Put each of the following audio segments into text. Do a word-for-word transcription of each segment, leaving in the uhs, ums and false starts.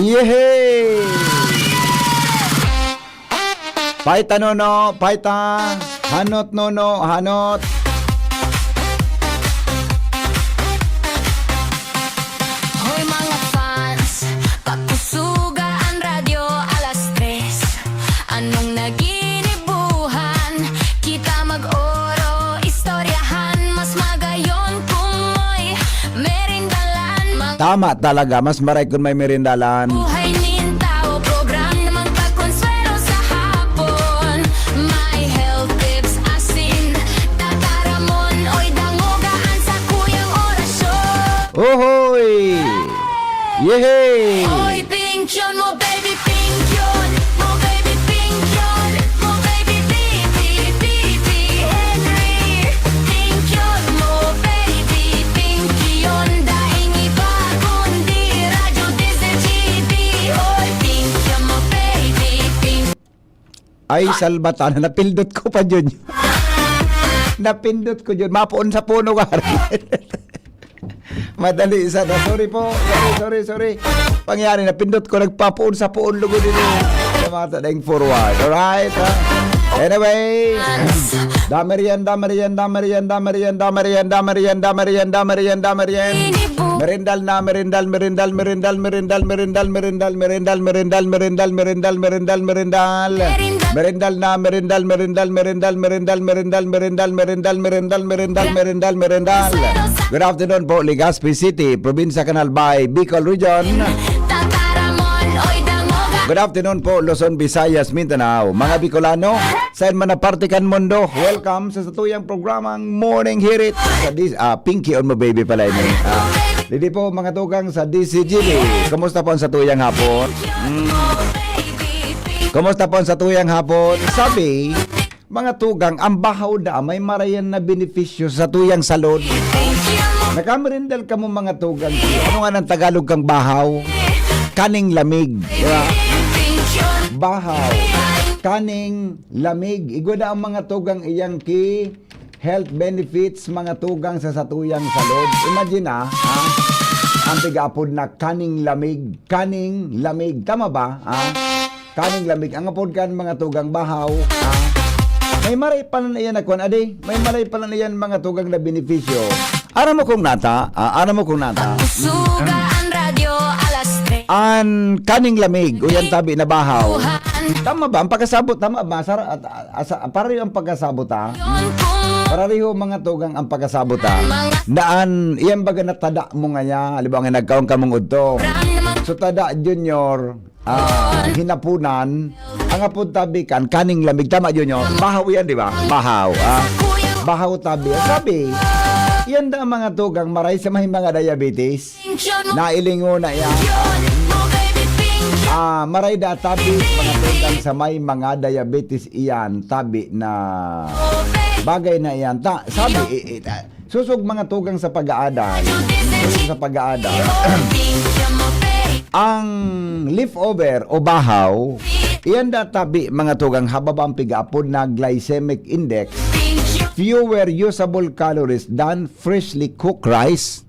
Yehey! Paita, Nono, paita. Hanot, Nono, hanot. Hoy, mga fans, pakusuga an radyo alas tres. Anong naginibuhan? Kita mag-oro, istoryahan, mas magayon kung may merindalan. Mga Tama talaga, mas maray kun may merindalan. Buhay nin tao, programang pagkonswelo sa hapon. May health tips, asin, tataramon, oy, dangoga an sakuyang orasyon. Ohoy! Yehey! Oy, pingkyon mo, baby, pingkyon mo, baby, pingkyon mo, baby, baby, baby, Henry. Pingkyon mo, baby, pingkyon. Daing iba, kundi Radyo D Z G B. Oy, pingkyon mo, baby, ping- Ay, salbatan, napindot ko pa, Jun. Napindot ko, Jun. Mapoon sa puno, gari. Madali sana. Sorry po. Sorry, sorry, sorry. Pangyari, napindot ko. Nagpapoon sa poon, lugod din. Sa mga tadeng forward. Alright, ha? Anyway. Damarian, damarian, damarian, damarian, damarian, damarian, damarian, damarian, damarian. Merindal na, merindal, merindal, merindal, merindal, merindal, merindal, merindal, merindal, merindal, merindal, merindal, merindal. Merindal na, merindal, merindal, merindal, merindal, merindal, merindal, merindal, merindal, merindal, merindal, merindal. Good afternoon po, Legazpi City, Probinsya kan Albay, Bicol Region. Tataramon, oy, dangoga. Good afternoon po, Luzon, Visayas, Mindanao. Mga Bicolano, sain man na parte kan mundo, welcome sa satuyang programang Morning Hirit. Sa dis-, ah, Pinky on mo baby pala ini. Ah, didi po, mga tugang sa D Z G B. Kumusta po ang satuyang hapon? Mm. Kumusta po ang satuyang hapon? Sabi, mga tugang, ang bahaw da, may marayan na benepisyo sa tuyang salud. Nakamerindal kamo, mga tugang. Ano nga ng Tagalog kang bahaw? Kaning lamig. Di ba? Bahaw. Kaning lamig. Igwa da ang mga tugang iyang ki health benefits, mga tugang sa satuyang salud. Imagine, ah, ha? Ang pigaapod na kaning lamig. Kaning lamig. Tama ba? Ha? Kaning lamig. Ang apod kan mga tugang bahaw. Ha? May maray pala na iyan na kwan, adi. May maray pala na iyan mga tugang na benepisyo. Aram mo kung nata? Ah, aram mo kung nata? Suga ang radyo, alas tres. An kaning lamig, o yan tabi na bahaw. Tama ba? Ang pagkasabot, tama ba? Sar-, at, asa, pareho ang pagkasabot, ha? Pareho mga tugang ang pagkasabot, ha? Na an, iyan baga na tada mo ngaya, halimbawa nga nagkaon ka mong udto. So, tada, Junior, ah, hinapunan, ang apod tabi kan, kaning lamig. Tama, Junior? Bahaw yan, di ba? Bahaw, ah. Bahaw tabi. Sabi, yan da ang mga tugang maray sa may mga diabetes. Nailingon na yan. Ah, maray da tabi, mga tugang sa may mga diabetes iyan, tabi na bagay na iyan. Ta, sabi, i, i, ta, susog mga tugang sa pag-aadal. Susog sa pag-aadal. Ang leftover o bahaw, iyan da tabi, mga tugang, hababa ang pigaapod na glycemic index, fewer usable calories than freshly cooked rice.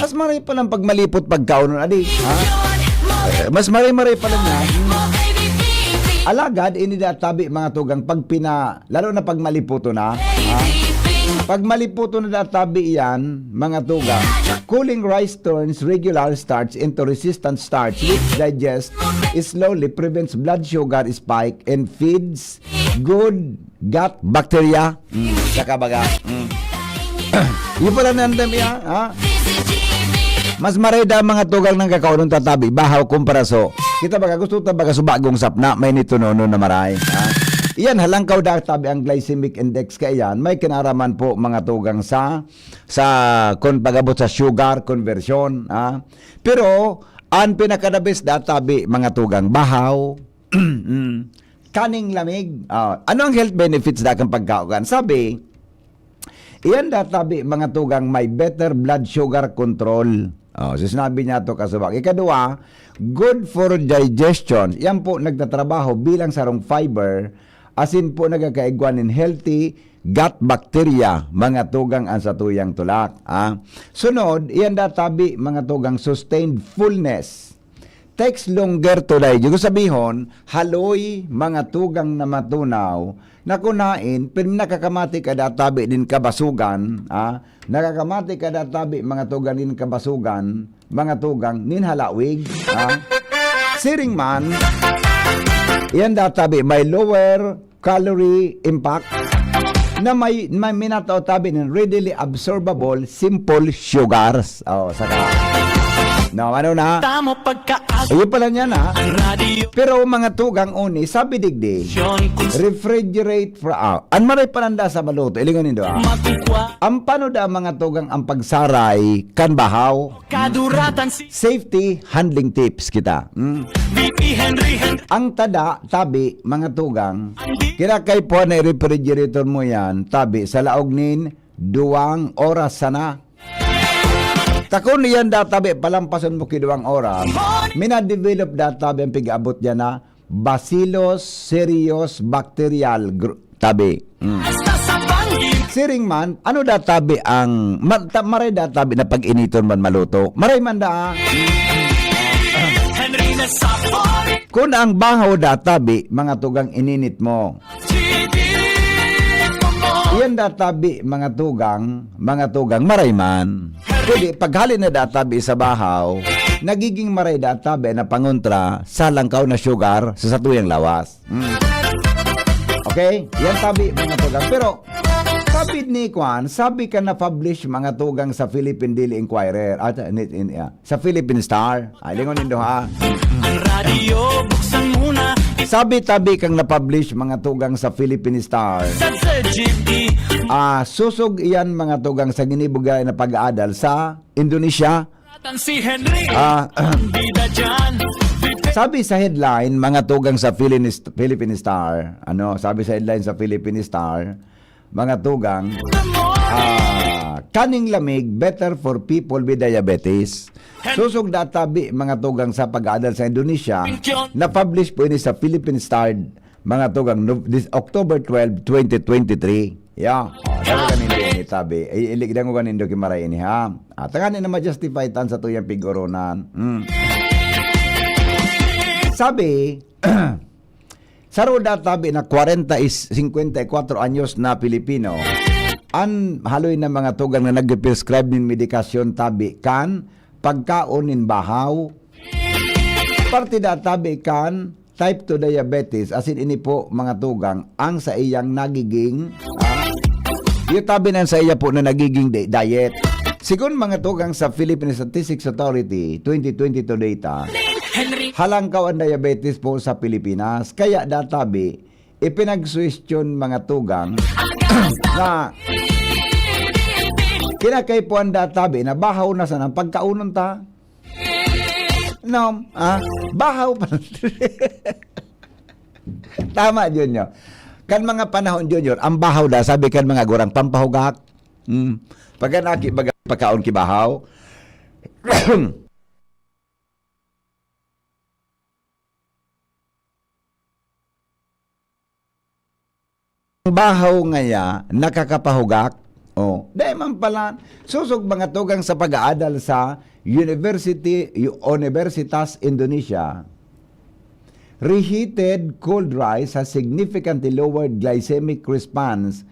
Mas maray pa lang pagmalipot pagkaon nun, adi, ha? Eh, mas maray-maray pa lang yan. Alagad, ini da tabi, mga tugang, pag pina-, lalo na pag maliputo na, ha? Pag maliputo na da tabi yan, mga tugang, cooling rice turns regular starch into resistant starch, which digests slowly, prevents blood sugar spike, and feeds good gut bacteria. Mm, saka baga. Mm. Yun pala nandam iya, ha? Mas maray da mga tugang ng kakaunong tatabi, bahaw kumpara so. Kita baga, gusto ta baga so bagong sapna, may nitunono na maray, ha? Iyan, halangkaw da tabi ang glycemic index kaiyan, may kinaraman po mga tugang sa, sa, kun pag-abot sa sugar conversion, ha? Pero, ang pinaka-the best da tabi, mga tugang, bahaw, mm, kaning lamig. Ah, ano ang health benefits da kang pagkaon? Sabi, iyan da tabi, mga tugang, may better blood sugar control. Oh, so sinabi niya to kasubak. Ikadua, good for digestion. Yan po nagtatrabaho bilang sarong fiber. Asin po nagkakaigwa nin healthy gut bacteria, mga tugang, ang satuyang tulak. Ah. Sunod, iyan da tabi, mga tugang, sustained fullness. Takes longer to digest. Gusto sabihon, haloy, mga tugang na matunaw, na kunain, pero nakakamati ka da tabi nin kabasugan, ah, nakakamati ka da tabi, mga tugang nin kabasugan, mga tugang nin halawig, ah. Siring man, iyan da tabi, may lower calorie impact na may, may minatao tabi ng readily absorbable simple sugars. Oh, saka, no, ano na? Tamo pagka Ayun pala niya na. Ang radyo Pero mga tugang uni, sabi digdi, Syon kung refrigerate for, ah, an maray pananda sa maluto, ilingon nindo, ah. Magkukwa Ang pano da mga tugang ang pagsaray kan bahaw. Kaduratan si Safety handling tips kita. Mm. V P Henry Henry. Ang tada, tabi, mga tugang, kinakaipuhan na i-refrigerator mo yan, tabi, sa laog nin duwang oras sana. Takon niyan da tabi, palampason mo ki duwang oras, minadevelop da tabi ang pig-abot niya na Bacillus cereus bacterial gr-, tabi. Mm. Siring man, ano da tabi ang, ma-, ta-, maray da tabi na pag-initon man maluto? Maray man da, ah. Kun ang bahaw da tabi, mga tugang ininit mo. Iyan da tabi, mga tugang, mga tugang, maray man. Pwede, paghali na da tabi sa bahaw, nagiging maray da tabi na pangontra sa langkaw na sugar sa satuyang lawas. Mm. Okay? Yan tabi, mga tugang. Pero, sabi ni Kwan, sabi ka na-publish, mga tugang, sa Philippine Daily Inquirer. At, in, in, ah, sa Philippine Star. Ay, lingon nindo, ha? Ang radyo, buksan muna. Sabi tabi kang na-publish, mga tugang, sa Philippine Star. Sa Z G T. Ah, susog iyan, mga tugang, sa ginibugay na pag-aadal sa Indonesia. Tan si Henry. Ah, Bida dyan. Sabi sa headline, mga tugang, sa Philin-, Philippine Star, ano, sabi sa headline sa Philippine Star, mga tugang, ah, kaning lamig, better for people with diabetes. Susog da tabi, mga tugang, sa pag-aadal sa Indonesia, na-publish po ini sa Philippine Star, mga tugang, no, this October twelve, twenty twenty-three. Yeah. Oh, sabi ka nindo ini, tabi. Ay, iligdan ko ka nindo ki maray ini, ha? Ah, tanganing na ma-justify tan sa tuyang pigoronan. Hmm. Sabi, saro da tabi na kwarenta is, singkwenta y kwatro anyos na Pilipino, an haloy na mga tugang na nagpe-prescribe nin medikasyon tabi kan pagkaon nin bahaw, parte da tabi kan type two diabetes, asin ini po, mga tugang, ang saiyang nagiging, ah, iyo tabi na ang saiya po na nagiging di-, diet. Sigon, mga tugang, sa Philippine Statistics Authority twenty twenty-two data, halangkaw ang diabetes po sa Pilipinas. Kaya da tabi, ipinagsuwestiyon, mga tugang, na kinakaipuhan da tabi na bahaw na sana ang pagkaonon ta. No, ah, bahaw pa. Tama, Junior. Kan mga panahon, Junior, ang bahaw da, sabi kan mga gurang, pampahugak. Hmm. Pagka naki-, baga, pagkaon ki bahaw. Ang bahaw ngaya nakakapahugak. Oh, dai man pala. Susog, mga tugang, sa pag-aadal sa University, Universitas Indonesia, reheated cold rice has significantly lowered glycemic response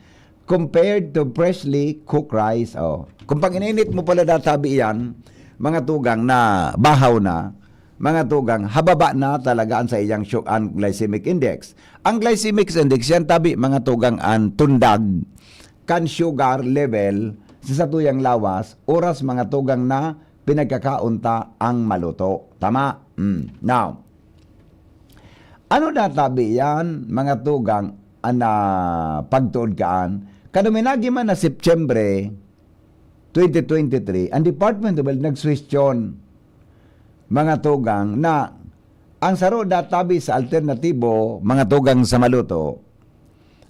compared to freshly cooked rice. Oh. Kung pag-ininit mo pala databi iyan, mga tugang, na bahaw na, mga tugang, hababa na talaga ang sa iyang syu-, ang glycemic index. Ang glycemic index, yan tabi, mga tugang, ang tundag kan sugar level sa satuyang lawas, oras, mga tugang, na pinagkakaon ta ang maluto. Tama? Mm. Now, ano na tabi yan, mga tugang, an, ah, pagtuod kaan? Kanuminagi man na Setyembre twenty twenty-three, ang Department of Health nagsuwestiyon, mga tugang, na ang saro da tabi sa alternatibo, mga tugang, sa maluto,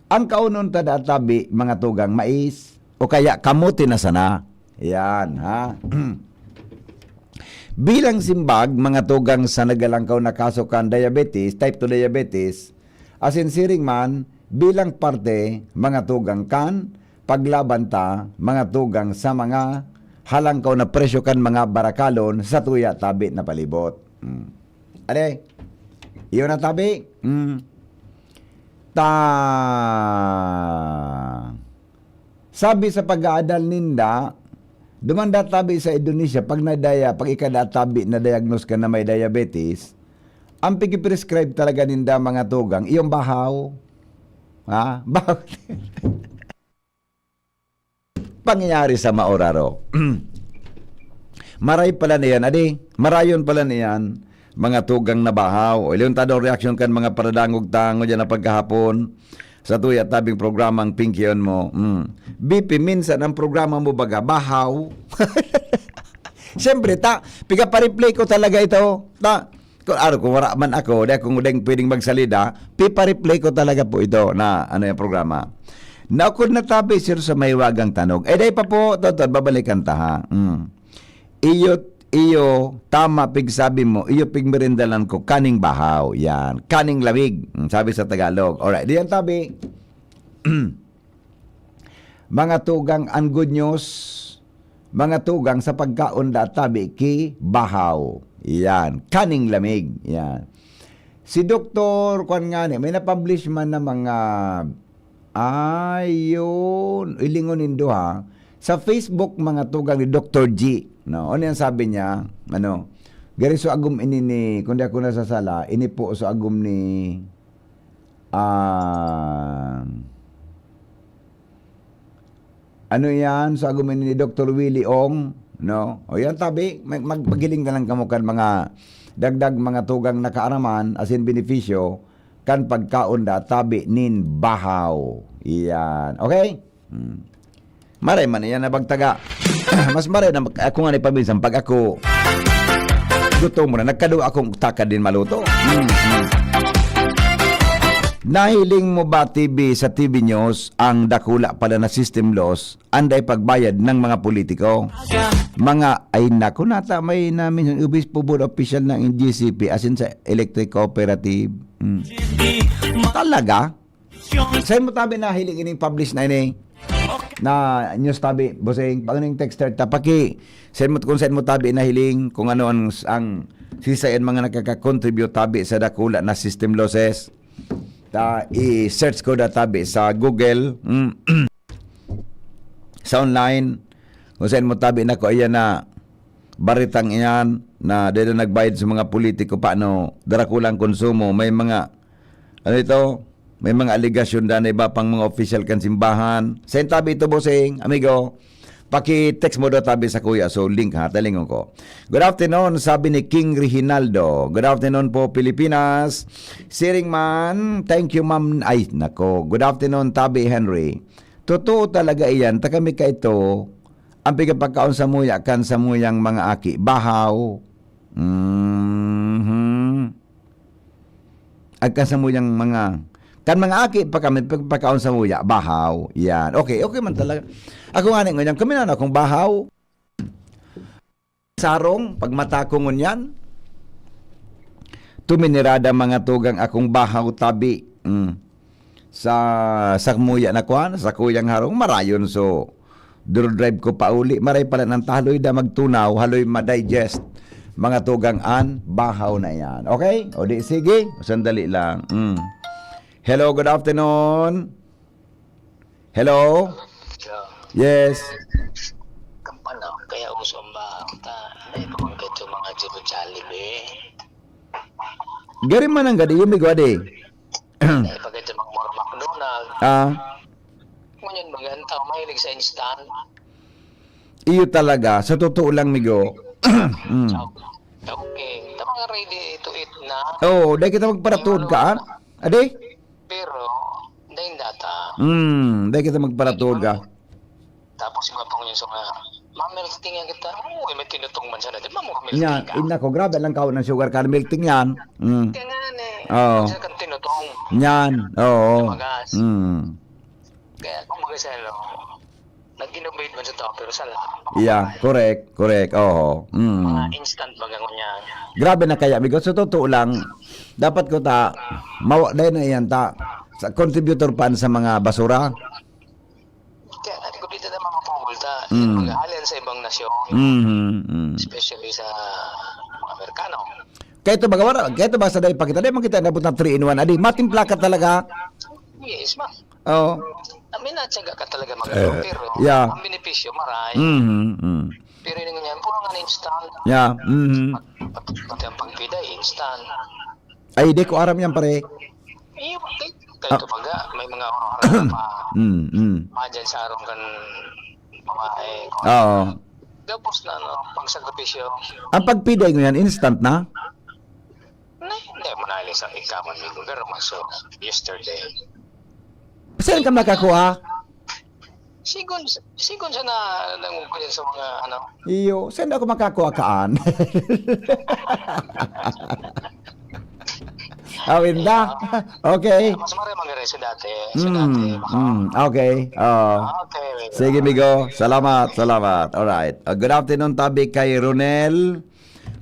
ang kaonon ta da tabi, mga tugang, mais, o kaya kamote na sana. Yan, ha? Bilang simbag, mga tugang, sa nagalangkaw na kaso kan diabetes, type two diabetes, asin siring man, bilang parte, mga tugang, kan paglaban ta, mga tugang, sa mga halangkaw na presyo kan mga barakalon sa tuya tabi na palibot. Hmm. Ade, iyo na tabi. Mm. Ta, sabi sa pag-aadal ninda, dumanda tabi sa Indonesia, pag nadaya, pag ikada tabi na-diagnose ka na may diabetes, ang pigi-prescribe talaga ninda, mga tugang, iyong bahaw. Ha? Bahaw. Pangyayari sa maoraro. Maray pala niyan, adi, marayon pala niyan, mga tugang na bahaw. O, iyon tadong reaksyon kan mga paradangog tango dyan na pagkahapon. Sa tuya tabing programang Pingkion Mo. Mm. B P, minsan ang programa mo baga, bahaw. Siyempre, ta, piga-pa-replay ko talaga ito. Ta, kung, ano, kung wala man ako, di akong ding pwedeng magsalida, pipa-replay ko talaga po ito na, ano, yung programa. Naukod na tabi, sir, sa mahiwagang tanog. Eh, dai pa po, Totod, babalikan ta, ha? Mm. Iyo, iyo, tama pigsabi mo, iyo pigmerindalan ko, kaning bahaw, yan, kaning lamig, mm, sabi sa Tagalog. Alright, diyan tabi. Mga tugang, ang good news, mga tugang, sa pagkaon da tabi ki bahaw. Yan, kaning lamig. Yan. Si Doktor, kwan nga ni, may na-publish man na mga, ayun, ilingon nindo ha. Sa Facebook, mga tugang ni Doktor G. No? Ano yan sabi niya? Ano? Gari so agom ini ni, kung di ako nasasala, ini po so agom ni, ah, ano yan? So agom ini ni Doktor Willie Ong, no? O yan, tabi, mag-, magpagiling na lang kamo kan mga dagdag mga tugang na kaaraman, asin benepisyo, kan pagkaon da tabi nin bahaw. Iyan. Okay? Hmm. Maray man iyan na bagtaga. Mas maray na mag-, ako nga ni paminsan pag ako gutom mo na, nagkadua akong takad din maluto. Hmm, hmm. Nahiling mo ba, T V, sa T V News, ang dakula pala na system loss, anday pagbayad ng mga politiko? Mga, ay naku, nata may na minsan, obispo board official ng G C P, asin sa electric cooperative. Hmm. Talaga? Saan mo tabi nahiling ining publish na ini? Na news tabi, bossing. Pag ning texter, ta paki, saan mo, kung saan mo tabi nahiling, kung ano ang, ang sisay ang mga nakaka-contribute tabi sa dakula na system losses. Ta, i-search ko da tabi sa Google, mm, sa online, kung saan mo tabi na ko, ayan na, baritang iyan, na dahil nagbayad sa mga politiko, paano, darakulang konsumo, may mga, ano ito, may mga aligasyon da na iba pang mga opisyal kan simbahan. Saan tabi ito, bossing, amigo? Paki-text mo daw tabi sa kuya. So, link ha, talingon ko. Good afternoon, sabi ni King Reginaldo. Good afternoon po, Pilipinas. Siring man, thank you, ma'am. Ay, nako. Good afternoon, Tabi Henry. Totoo talaga iyan. Ta kami kaito, ang pigapagkaon sa muya, kan sa muyang mga aki. Bahaw. Mhm. Agka sa muyang mga, kan mga aki pa kami, pag-, pagkaon sa muya, bahaw. Yan. Okay, okay man talaga. Ako nga ni ngunyan, kami na akong bahaw. Sarong, pagmata ko ngunyan. Tuminirada mga tugang akong bahaw tabi. Mm. Sa, sa muya na kwan, sa kuyang harong, marayon. So, duro-drive ko pauli. Maray pala ng taloy da magtunaw, haloy ma-digest. Mga tugang an, bahaw na yan. Okay? O di, sige. Sandali lang. Mm. Hello, good afternoon. Hello? Yes. Kampana, kaya uso ang bahaw ta. Ay, pagkakit yung mga Jollibee. Gari man ang gadi, yung migwa di. Ay, pagkakit yung mga McDonald's. Ah. Ngunyan, mga ang tao mahilig sa instant. Iyo talaga, sa totoo lang, migo. Mm. Okay. Sa mga ready to eat na. Oo, dahil kita magparatuod ka, ah? Ade? Pero, dahil data. Mm, dahil kita magparatuod ka. Tapos iba pa ngunyan sa mga, "Ma, milk tea nga kita." Oo, may tinutong man siya natin. "Ma, mga milk tea ka." Ina ko, grabe lang kaon ng sugar ka, milk tea yan. Mm. Kaya nga, eh. Oo. Siya kang tinutong. Yan, oo. Tumagas. Mm. Kaya, kumbaga siya, no, nag-innovate man sa tao, pero sa lahat. Yeah, correct, correct. Oo. Mm. Mga instant baga ngunyan. Grabe na kaya, amigo. Sa totoo lang, dapat ko ta, mawa, dahil na iyan ta, sa contributor pa sa mga basura. Kaya, ati ko dito na mga pumulta, Mm. Mag-aalian sa ibang nasyon, Mhm, mm. especially sa mga Amerikano. Kaya ito baga, wala, kaya ito ba sa dahil pakita, dahil makita na buta three in one, adi, matimpla ka talaga. Yes, ma. Oh. May natsaga ka talaga mag Eh, pero yeah. ang benepisyo, maray. Mm-hmm. Pero yun nga, puro nga na instant. Yeah. Mm-hmm. Pati ang pagpida, instant. Ay, di ko aram yan, pare. Iyo, kahit kahit baga, may mga oras pa. Mm-hmm. Mga dyan sa arong kan mga eh, Oo. Tapos na, ano, pagsakripisyo. Ang pagpiday ko yan, instant na? Na, hindi mo na alis ang ikaman ni Lugar, maso, yesterday. Saan ka makakuha? Sigon, sigon sa na, nangukuyan sa mga, ano, Iyo, saan ako makakuha kaan? Awin da? Okay. Mas maray mga sa dati. Sa dati, Mm, mm, okay. Oh. Okay. Sige, migo. Salamat, salamat. Alright. Uh, good afternoon, tabi kay Ronel.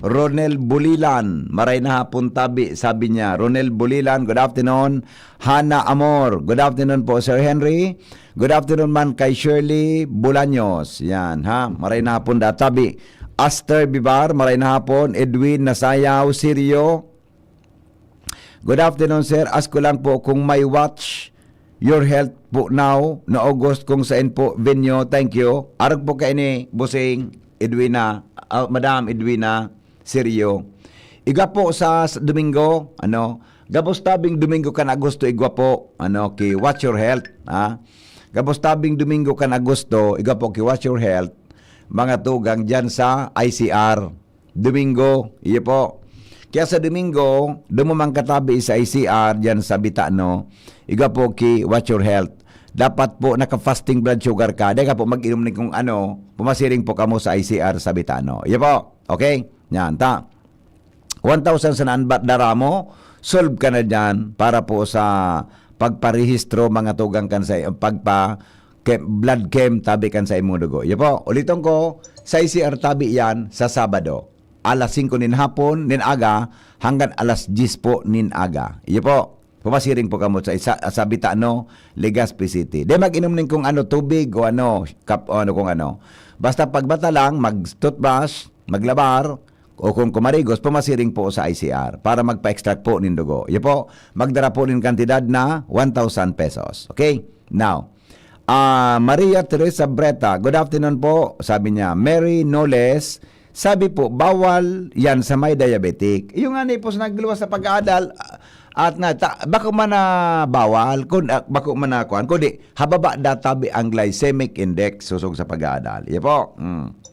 Ronel Bulilan. Maray na hapon, tabi, sabi niya. Ronel Bulilan, good afternoon. Hana Amor, good afternoon po, Sir Henry. Good afternoon man kay Shirley Bulaños. Yan, ha. Maray na hapon, da, tabi. Aster Bibar, maray na hapon. Edwin Nasayaw, Sirio. Good afternoon, sir. Ask ko lang po kung may Watch Your Health po now na August, kung saan po venue. Thank you. Arog po kayo ni Busing Edwina, ah, Madam Edwina Sirio. Igwa po sa, sa Domingo, ano, gabos tabing Domingo kan Agosto, igwa po, ano, ki Watch Your Health, ha? Gabos tabing Domingo kan Agosto, igwa po ki Watch Your Health, mga tugang dyan sa I C R. Domingo, iyo po. Kaya sa Domingo, dumumang katabi sa I C R dyan sa Bitano, igwa po ki Watch Your Health. Dapat po naka-fasting blood sugar ka. Dahil ka po mag-inom ni kung ano, pumasiring po kamo sa I C R sa Bitano. Iyo po. Okay? Yan, ta. One thousand sa naan bat daramo, solve ka na dyan para po sa pagparehistro, mga tugang kan sa pagpa ke-, blood chem, tabi kan sa imong dugo. Iyo po, uliton ko, sa I C R tabi yan sa Sabado. Alas singko nin hapon, nin aga, hanggang alas diyes po nin aga. Iyo po, pumasiring po kamo sa isa, sa Bitano, Legazpi City. Di mag-inom nin kung ano, tubig o ano, kap, o ano kung ano. Basta pagbata lang, mag-toothbrush, maglabar, o kung kumarigos, pumasiring po sa I C R para magpa-extract po nin dugo. Iyo po, magdara po nin kantidad na one thousand pesos. Okay? Now, ah, Maria Teresa Breta, good afternoon po, sabi niya. Mary Noles, sabi po, bawal yan sa may diabetic. Yung nga ni po sa nagluwas sa pag-aadal, ah, at nga, ta, bako man na bawal, kun, ah, bako man na kuan, kundi hababa databi ang glycemic index susog sa pag-aadal. Iyo po. Mm.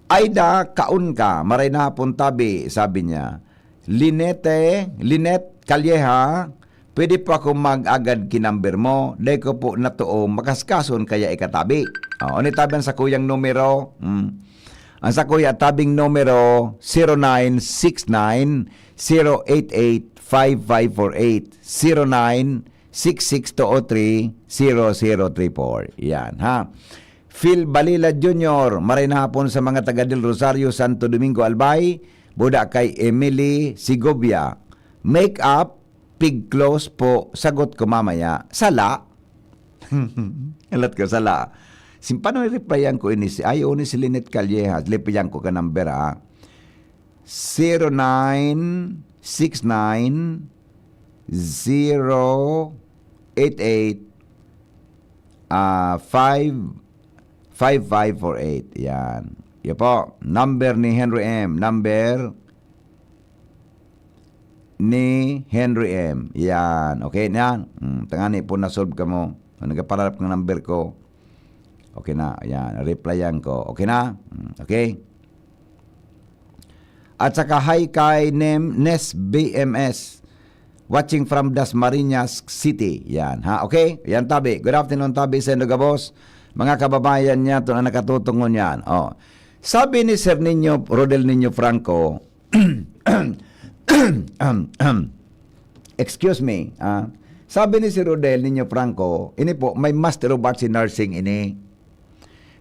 Aida, kaon ka, maray na hapon tabi, sabi niya. Linete, Linet Calleja, pwede po ako mag-agad ki number mo, dai ko po natuo makaskason kaya ikatabi. Oh, ano tabi ang sakuyang numero? Hmm. Ang sakuya tabing numero, zero nine six nine, zero eight eight, five five four eight, zero nine six six two oh three, zero zero three four. Yan, ha? Phil Balila Junior, maray na hapon sa mga taga Del Rosario, Santo Domingo, Albay, buda kay Emily Segovia. Make up, pig close po, sagot ko mamaya. Sala? Alat ko, sala. Sim-, paano i-replyan ko ini si, ay, ni si Lynette Callejas. Replyan ko ka number, ha? Zero nine six nine, zero eight eight, ah, five, five five four eight. Yan. Yan po. Number ni Henry M. Number ni Henry M. Yan. Okay na yan. Hmm, tangani po na-solve ka mo. Nagkapararap ng number ko. Okay na. Yan. Replyan ko. Okay na? Hmm, okay. At saka hi kay Nem, Nes B M S. Watching from Dasmariñas City. Yan, ha? Okay? Yan, tabi. Good afternoon, tabi, sendo gabos. Mga kababayan niya, ito na nakatutungon yan. Oh. Sabi ni Sir Niño, Rodel Niño Franco, excuse me, ah, sabi ni si Rodel Niño Franco, ini po, may Master of Arts in Nursing ini.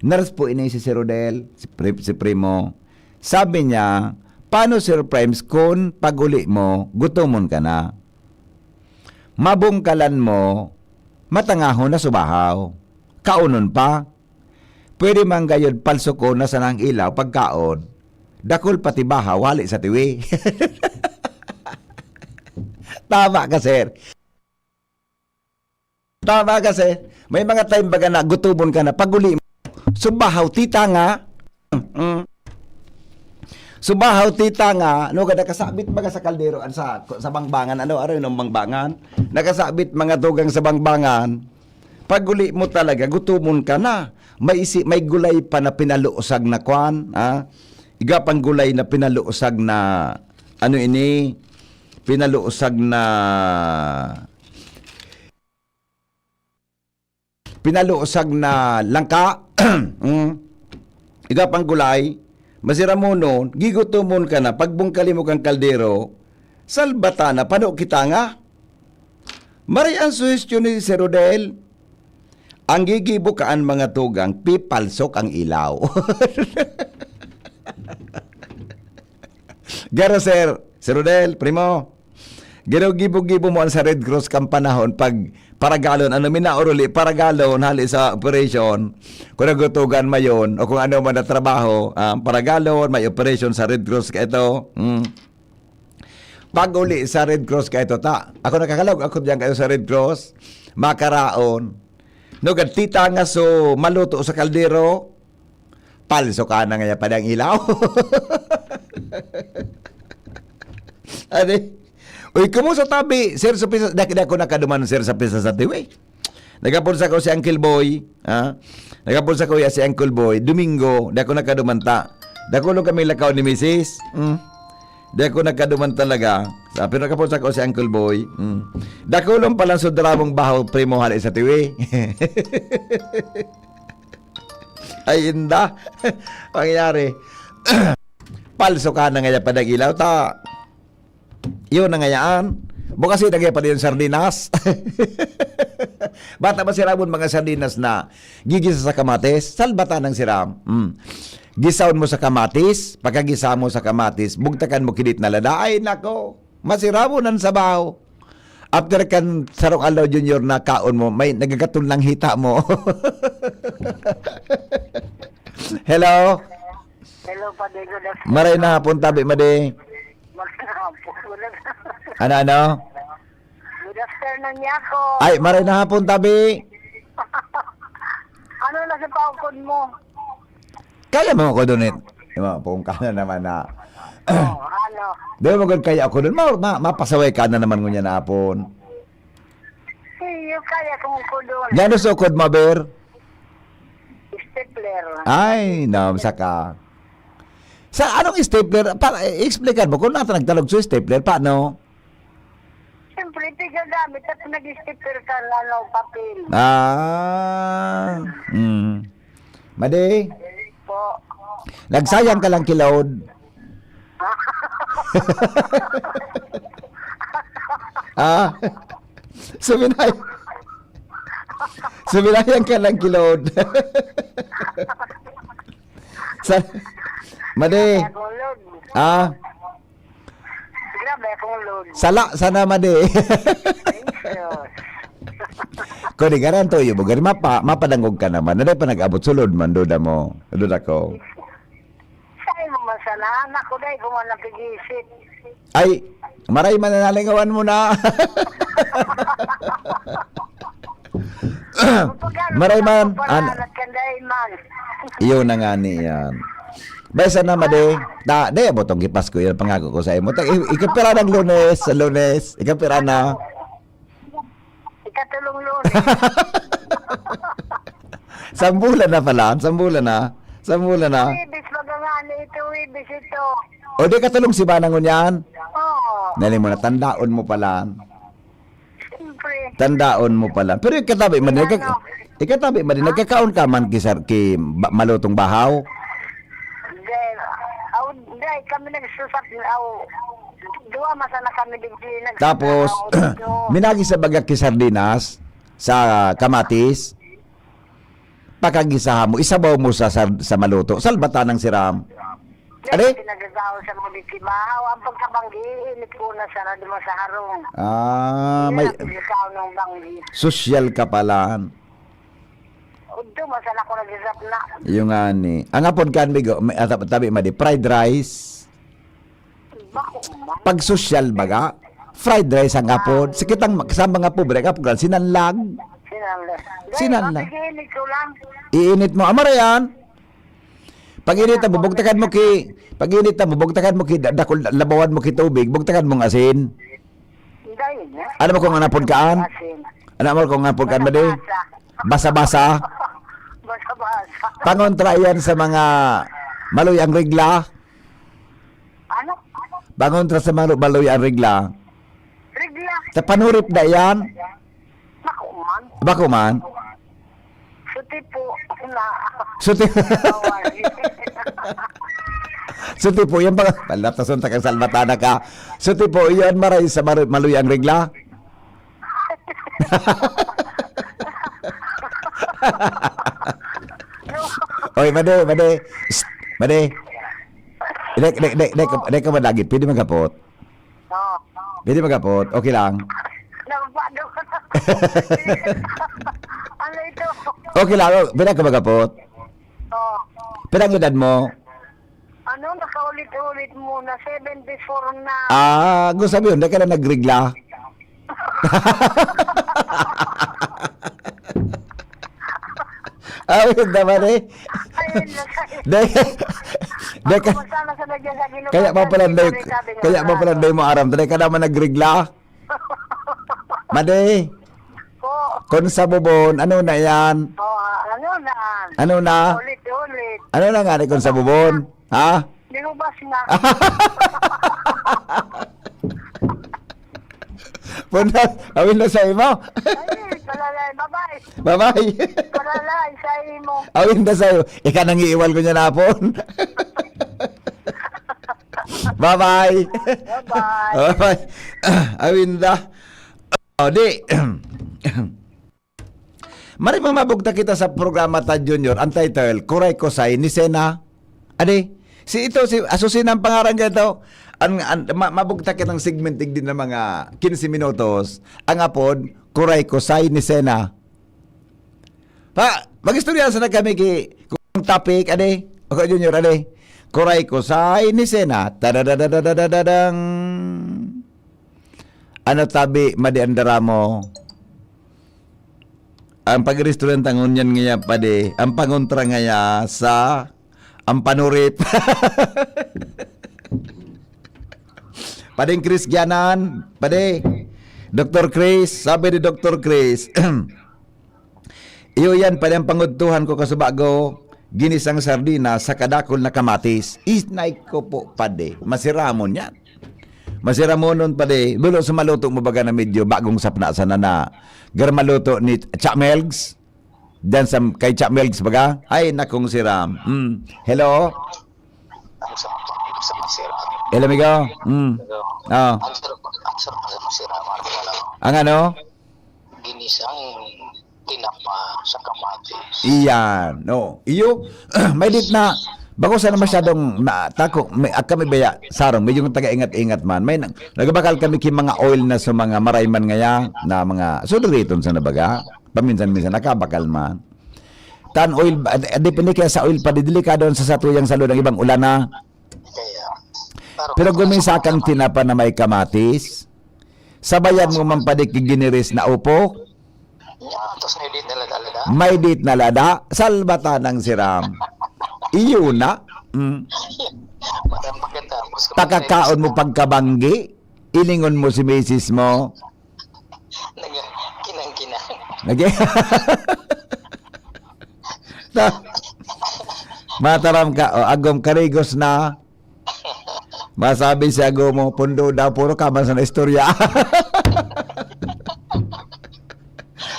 Nurse po ini si Sir Rodel, si, pri-, si Primo. Sabi niya, "Paano, Sir Primes, kung pag-uli mo, gutomon ka na? Mabungkalan mo, matangahon na subahaw. Kaunon pa? Pwede man gayod palsukon na sanang ilaw pagkaon. Dakul pati bahaw, hali sa tiwi. Tama ka, sir. Tama ka, sir. May mga time baga na gutomon ka na, pag-uli mo, so bahaw, tita nga. Mm. So bahaw, tita nga, no, kada kasabit baga sa kaldero, an sa, sa bangbangan, ano, aray, nung bangbangan, nakasabit mga tugang sa bangbangan, pag-uli mo talaga, gutomon ka na. May isi-, may gulay pa na pinaluosag na kwan, ha? Iga pang gulay na pinaluosag na, ano ini? Pinaluosag na, pinaluosag na langka. Mm. Iga pang gulay, masiramonon, gigutomon ka na, pagbungkali mo kang kaldero, salbata na, pano kita nga? Maray ang suhestyon ni Sir Rodel. Ang gigibo kaan mga tugang, pipalsok ang ilaw. Garo, sir. Sir Rodel, primo. Garo, gibo-gibo mo an sa Red Cross kan panahon pag paragalon. Ano, minaoruli, paragalon, hali sa operation. Kung nagutugan mayon, o kung ano man na trabaho, ah, paragalon, may operation sa Red Cross ka ito. Hmm. Pag-uli sa Red Cross ka ito, ta. Ako nakakalog, ako diyan kayo sa Red Cross. Makaraon. No, gad tita nga so maluto sa kaldero, palso ka na ngaya pa dang ilaw. Adi. Uy, kumusta tabi? Sir, sa pisa, daki ako nakaduman, sir, sa pisa sa tiwi. Nagapon sa ko si Uncle Boy, ha? Nagapon sa ko ya si Uncle Boy, Domingo, di ako nakaduman ta. Dakulong kami lakaw ni misis. Hmm. Di ako nakaduman talaga. Sa, pero nagapon sa ko si Uncle Boy. Hmm. Dakulong palang sudra mong bahaw, primo, hali sa tiwi. Ay, inda. Pangyayari. Palso ka na ngaya pa nag-ilaw, ta. Yun na ngayaan. Bukas yun, lagay pa rin yung sardinas. Bata ba si Ramon, mga sardinas na gigisa sa kamatis? Salbatan ng siram. Mm. Gisaon mo sa kamatis, pagkagisa mo sa kamatis, bugtakan mo kinit na lada. Ay, nako. Masirabo ng sabaw. After kan sarong aldaw, Junior, na kaon mo, may nagagaton lang hita mo. Hello? Hello, Padi. Good afternoon. Maray na hapon, tabi, madi. Magandang hapon. Ano, ano? Good afternoon, Yako. Ay, maray na hapon, tabi. Ano na sa paukod mo? Kaya mo ako doon, eh. Yung mga pungka na naman na. Oh, ano? Di ba, magod kaya ako doon? Ma, ma, mapasaway ka na naman ngunya na hapon. Iyo, kaya kung ko doon. Yan ang sukod mo, Ber? Stapler. Ay, namsa ka. Sa anong stapler? Pa, eh, explican mo kung nata nagtalog sa stapler, paano? Siyempre, tigagamit at nag-stapler ka, ano, papel. Ah, mm. Madi? Po. Nagsayang ka lang kilod. Ah? Suminay. Suminayan ka lang kilod. Sa, madi. Akong load. Ah? Grabe akong load. Sala sana, madi. Jesus. Kung di garanto, yung bugar, mapa, mapadangog ka naman. Naday pa nag-abot sulod man, duda mo. Duda ko. Sa'yo mo man sana, anak ko, dahil ko man napigisip. Ay, maray man na nalingawan mo na. Maray man, an-, Pagkano ka dahil man? Iyo na nga ni yan. Bay, sana, madi. Ta, di, abot ang gipas ko yan, pangako ko sa imo. Ta, i-, ikapira ng Lunes, sa Lunes. Ikapira na. Ikatulong Lunes. Sambulan na pala, sambulan na. Sambulan na. Wibis, magangani ito, Wibis ito. O, di katulong si Banang ngunyan? Oo. Nali mo na, tandaon mo pala. Siyempre. Tandaon mo pala. Pero ikatabi man, Ano? nagka-, ikatabi man, Ha? nagkakaon ka man ki sar-, ki ba-, malutong bahaw? Then, aw, dai, kami nagsusap, aw, duwa masa na kami digdi, nagsusap Tapos, na ako dito. Minagi sa baga ki sardinas, sa kamatis, pakagisahan mo, isabaw mo sa, sa, sa maluto, salbatan ng siram. Dai, Ade? Pinagagawa sa mga dikibahaw, ang pagkabanggi, iinit ko na sana duman sa harong. Ah, Yan may ang pagkakaon ng banggi. Sosyal ka pala. Udto man sana ako nagsasapna. Iyo nga ni. Ang apod kan bigo, may, ah, tabi, tabi, madi, fried rice. Bako man. Pag sosyal baga, fried rice ang apod. Ah. Sa kitang ma-, sa mga pobre, ang apod kan sinanlag. Sinanlag. Sinanlag. Dahil, papigilit ko lang. Iinit mo. Amara yan. Pag init mo, bugtakan mo ki, pag init mo, bugtakan mo ki, da-, dakul, labawan mo ki tubig, bugtakan mong asin. Dahil na. Ano ba kung anapod kaan? Asin. Ano mo kung anapod kaan, madi? Basa-basa. Basa-basa. Basa-basa. Pangontra yan sa mga maloy ang regla. Ano? Pangontra sa mga maloy ang regla. Regla? Sa panurip na yan. Bako man. Bako man. Suti po na. Suti. Bawal. Suti po, yan ba? Palatason ta kang salbatana ka. Suti po, yan maray sa maru-, maloy ang regla. Oy, madi, madi. Shh, madi. Dek, dek, dek, dek, dek ka madagit. Pwede maghapot. Oo. Pwede maghapot. Okay lang. Nagpado. Ano ito? Okay lang. Oh, pwede ka maghapot. Oo. Pwede ang edad mo? Ano, nakaulit-ulit mo na, seventy-four na. Ah, gusto sabihin, hindi ka na nagregla? Ah, yun naman eh. Ayun na, sir. Dahil, dahil Ako ka, man sana sa nagyan sa Ginoo, kaya mo sir, pala, hindi dahil, ko rin sabi nga kaya mo na, pala, ano. Dahil mo aram, dahil ka naman nagregla. Madi, Po. Kung sa bubon, ano na yan? Oh, ah, ano na? Ano na? Ulit-ulit. Ano na nga ni kung sa bubon? Ha? Linubas na. Punta, awin na sa imo. Ay, palalay. Bye-bye. Bye-bye. Palalay sa imo. Awin na sa'yo. Ika nang iiwal ko niya na hapon. Bye-bye. Bye-bye. Bye-bye. Awin na. O, di. Mari pang mabugtak kita sa programa ta, Junior. Ang title, Kuray Kusay ni Sena. Adi, si ito, si Asusina ang pangaran niya ito. Ang, ang, ma-, mabugtak kitang segment, digdi na mga quince minutos. Ang apod, Kuray Kusay ni Sena. Pa, mag-istorya sana kami ki, kung topic, adi? O, Junior, adi? Kuray Kusay ni Sena. Tadadadadadadadang. Ano tabi, madi ang dara mo? Ang pag-restaurant ang ngunyan ngaya, padi. Ang pangontra ngaya sa ang panurip. Pading Chris Gianan, padi. Doktor Chris, sabi ni Doktor Chris, iyo yan, padi, ang pangudtuhan ko kasubago, ginisang sardina sa kadakol na kamatis. Isnay ko po, padi. Masiramon yan. Masiramonon, padi. Bulo sa maluto mo baga na medyo bagong sapna sana na garmaluto ni Cha Melgs? Diyan sa, kay Cha Melgs baga? Ay, nakong siram. Mm. Hello? Ang sarap, ang sarap, sir. Hello, amigo? Mm. Hello. Ah. Ang sarap, ang sarap sa masira, mga kilala ko. Ang ano? Ginisang tinapa sa kamatis. Iyan, no. Iyo, may dit na, bako sana masyadong na, tako, may, ah, kami baya, sarong, medyo taga-ingat-ingat man. May nag-, nagbakal kami ki mga oil na sa mga marayman ngaya, na mga, so, duriton sa nabaga. Paminsan-minsan, nakabakal man. Tan oil, ah, depende kaya sa oil pa, di delikado sa satuyang salud ang ibang ulan na. Kaya, Pero gumisa kang tinapa na may kamatis, sabayan mo man padi ki giniris na upo. Yan, tapos may dit na lada-lada. May dit na lada, salbata ng siram. Iyo na. Mm. Matang pagkatapos, kung Pakakaon mo pagkabanggi, ilingon mo si misis mo. Nag-, kinang-kinang. Nag-, Ta-, mataram ka, o, agom karigos na. Masabi si agom mo, pundo daw, puro ka man sa istorya.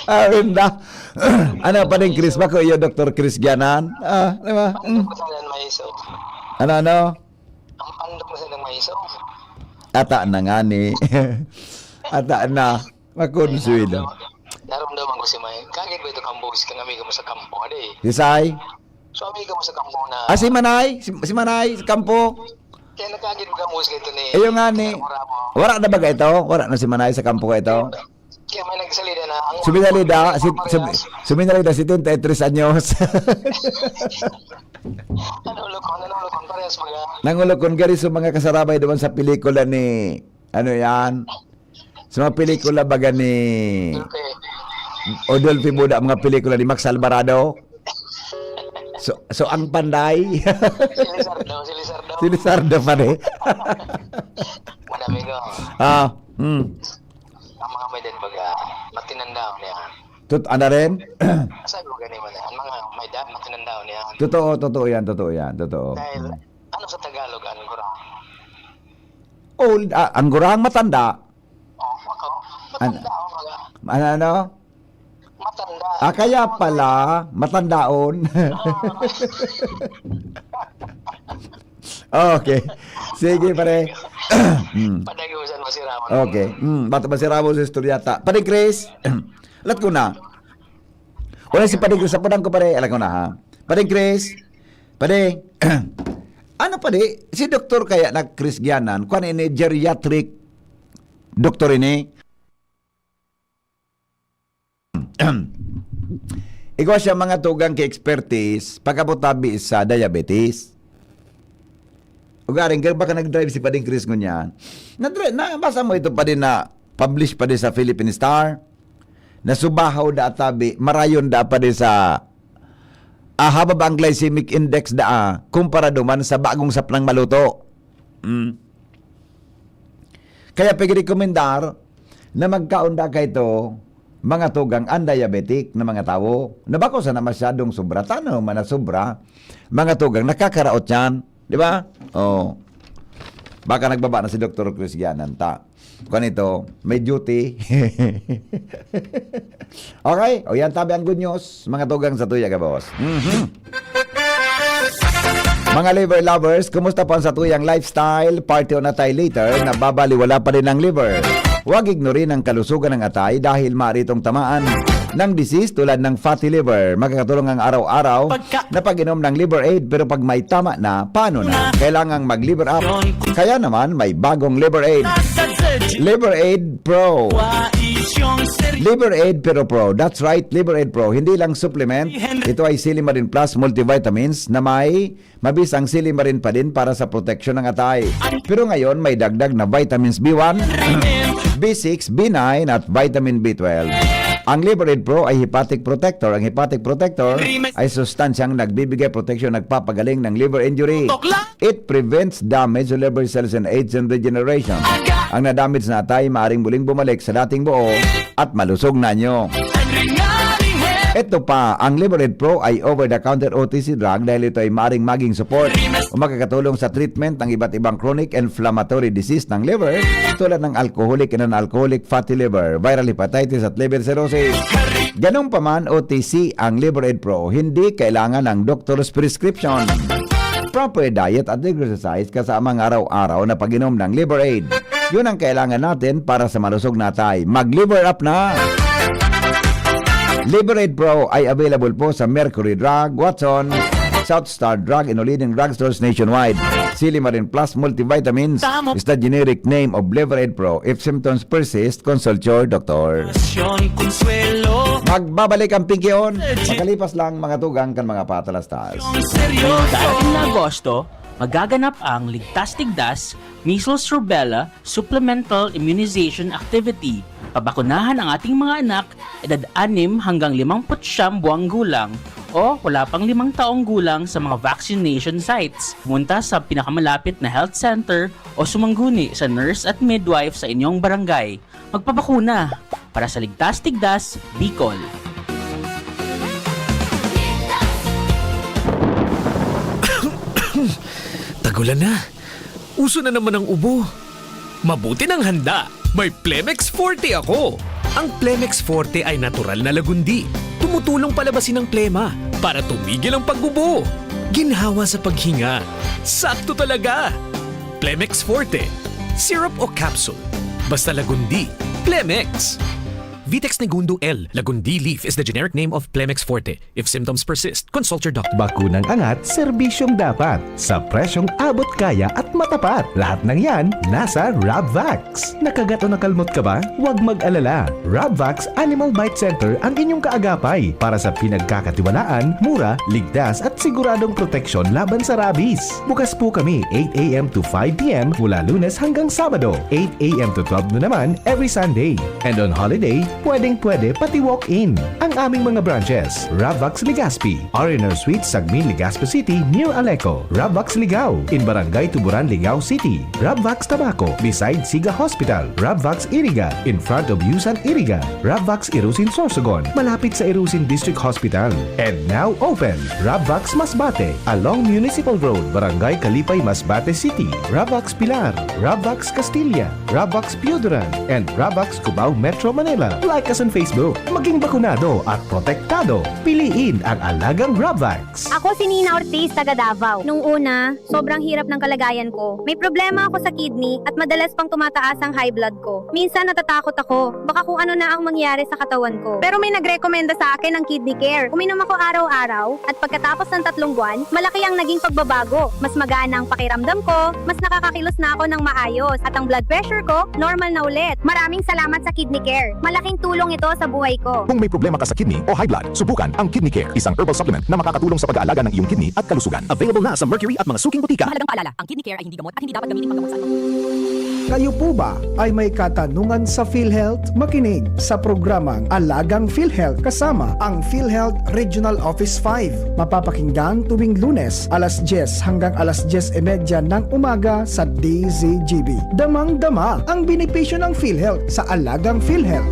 Awin da. Ano pa din, Chris? Bako iyo, Doktor Chris Gianan? Ah, di ba? Mm. Ano, ano? Ang pandong sa nang maiso. Ata na nga ni. Ata na. Makonsuelo. Naramdaman ko si May. Kagid ba ito kang boss, kang amigo mo sa kampo, ade? Si Sai? So, amigo mo sa kampo na Ah, si Manay? Si, si Manay sa kampo? Kaya nakagid mo kang boss ka ito ni Ayun nga ni. Ramo-ramo. Wala na ba ka ito? Wala na si Manay sa kampo ka ito? Kaya may nagsalida na ang Suminalida, si, Pilipinas. Suminalida, setenta y tres anyos. Ano, ulokon? Ano, ulokon? Parehas mga Nangulokon gari sa mga kasarabay duman sa pelikula ni, ano yan? Sa mga pelikula baga ni Dolphy. Odolphe Buda, mga pelikula ni Max Alvarado. So, so ang panday. Si Lizardo, si Lizardo. Si Lizardo pa rin. Madami ko. Ah, hmm. Ang mga may edad baga, matinanda niya. Tut-, ano rin? Sabi mo ganun man, ang mga may edad, matinanda niya. Totoo, totoo yan, totoo yan, totoo. Dahil, Hmm. ano sa Tagalog, anggurang? Old, ah, anggurang matanda. Oh, ako. An-, Matanda ako, baga. Ano, ano? Matanda. Ah, kaya pala, matandaon. Ah. Okay. Sige, pare. Hmm. Padagusan mo si Ramon. Okay. Hmm, bato ba si Ramon sa istorya ta? Pare Chris, alat ko na. Wala si Pare Chris, sa padang ko, pare. Alat ko na, ha? Pare Chris, pare, ano, pare? Si doktor kaya na Chris Gianan, kwan ini, geriatric doktor ini? Igwa siya mga tugang ki expertise, pag-abot tabi sa diabetes. Ugaring, kaya baka nag-drive si Pading Chris ngunyan. Nadri-, nabasa mo ito pa din na publish pa din sa Philippine Star? Nasubahaw da tabi, marayon da pa din sa, ah, haba ba ang glycemic index da, ah, kumpara duman sa bagong saplang maluto? Mm. Kaya pigrekomendar na magkaon da kaito, mga tugang, ang diabetic na mga tawo. Na bako sana masyadong sobra. Tano man na sobra, mga tugang, nakakaraot yan. Di ba? Oh. Baka nagbaba na si Doktor Chris Gianan, ta. Kung ito, may duty. Okay? O yan, tabi ang good news, mga tugang sa Tuya Gabos. Mhm. Mga liver lovers, kumusta po ang satuyang lifestyle? Party on atay later, nababaliwala pa rin ang liver. Huwag ignorin ang kalusugan ng atay dahil maaari itong tamaan ng disease tulad ng fatty liver. Makakatulong ang araw-araw Pagka- na pag-inom ng Liver Aid, pero pag may tama na, paano na? Kailangang mag-Liver Up. Kaya naman, may bagong Liver Aid. Liver Aid Pro. Liver Aid Pero Pro. That's right, Liver Aid Pro. Hindi lang supplement. Ito ay Silimarin Plus multivitamins na may mabisang silimarin pa din para sa proteksyon ng atay. Pero ngayon, may dagdag na vitamins B one, B six, B nine at vitamin B twelve. Ang Liver Aid Pro ay hepatic protector. Ang hepatic protector ay sustansyang nagbibigay proteksyon, nagpapagaling ng liver injury. It prevents damage to liver cells and aids in regeneration. Ang na-damage na atay maaring muling bumalik sa dating buo at malusog na anyo. Ito pa, ang Liver Aid Pro ay over-the-counter O T C drug dahil ito ay maaring maging support o makakatulong sa treatment ng iba't ibang chronic inflammatory disease ng liver, tulad ng alcoholic and non-alcoholic fatty liver, viral hepatitis at liver cirrhosis. Ganun pa man, O T C ang Liver Aid Pro, hindi kailangan ng doctor's prescription. Proper diet at exercise kasama ang araw-araw na pag-inom ng Liver Aid. Yun ang kailangan natin para sa malusog na atay. Mag-Liver Up na! Liver Aid Pro ay available po sa Mercury Drug, Watson, South Star Drug, and leading drugstores nationwide. Silimarin Plus Multivitamins Tama. Is the generic name of Liver Aid Pro. If symptoms persist, consult your doctor. Pasyon, Consuelo. Magbabalik ang Pinky On. Makalipas lang mga tugang kan mga patalastas. Seryoso. Darating na Agosto, magaganap ang Ligtas Tigdas, Measles Rubella, Supplemental Immunization Activity. Pabakunahan ang ating mga anak, edad anim hanggang limampu't siyam buwang gulang o wala pang limang taong gulang sa mga vaccination sites. Pumunta sa pinakamalapit na health center o sumangguni sa nurse at midwife sa inyong barangay. Magpabakuna para sa Ligtas Tigdas, Bicol. Tagulan na. Uso na naman ang ubo. Mabuti nang handa. May Plemex Forte ako. Ang Plemex Forte ay natural na lagundi. Tumutulong palabasin ang plema para tumigil ang pag-ubo. Ginhawa sa paghinga. Sakto talaga. Plemex Forte. Syrup o capsule. Basta lagundi. Plemex. Vitex Negundo L. Lagundi leaf is the generic name of Plemex Forte. If symptoms persist, consult your doctor. Bakunang angat, serbisyong dapat. Sa presyong abot kaya at matapat. Lahat ng yan, nasa Rabvax. Nakagat o nakalmot ka ba? Huwag mag-alala. Rabvax Animal Bite Center ang inyong kaagapay para sa pinagkakatiwalaan, mura, ligtas at siguradong proteksyon laban sa rabies. Bukas po kami eight a.m. to five p.m. mula Lunes hanggang Sabado, eight a.m. to twelve noon naman every Sunday. And on holiday, pwedeng-pwede pati walk-in. Ang aming mga branches, Rabvax Legazpi, R and R Suite, Sagmin, Legazpi City, near Aleco, Rabvax Ligao, in Barangay Tuburan, Ligao City, Rabvax Tabaco, beside Siga Hospital, Rabvax Iriga, in front of Yusan Iriga, Rabvax Irusin Sorsogon, malapit sa Irusin District Hospital. And now open, Rabvax Masbate, along Municipal Road, Barangay Kalipay, Masbate City, Rabvax Pilar, Rabvax Castilla, Rabvax Pioduran, and Rabvax Cubao, Metro Manila. Like us on Facebook. Maging bakunado at protektado. Piliin ang alagang Rabvax. Ako si Nina Ortiz, taga Davao. Nung una, sobrang hirap ng kalagayan ko. May problema ako sa kidney at madalas pang tumataas ang high blood ko. Minsan natatakot ako, baka kung ano na ang mangyari sa katawan ko. Pero may nagrekomenda sa akin ng Kidney Care. Uminom ako araw-araw at pagkatapos ng tatlong buwan, malaki ang naging pagbabago. Mas magana ang pakiramdam ko, mas nakakakilos na ako ng maayos, at ang blood pressure ko, normal na ulit. Maraming salamat sa Kidney Care. Malaking tulong ito sa buhay ko. Kung may problema ka sa kidney o high blood, subukan ang Kidney Care, isang herbal supplement na makakatulong sa pag-aalaga ng iyong kidney at kalusugan. Available na sa Mercury at mga suking botika. Mahalagang paalala, ang Kidney Care ay hindi gamot at hindi dapat gamitin panggamot sa anumang Kayo po ba ay may katanungan sa PhilHealth? Makinig sa programang Alagang PhilHealth kasama ang PhilHealth Regional Office five. Mapapakinggan tuwing Lunes, alas dyes hanggang alas dyes y media ng umaga sa D Z G B. Damang-dama ang benepisyo ng PhilHealth sa Alagang PhilHealth.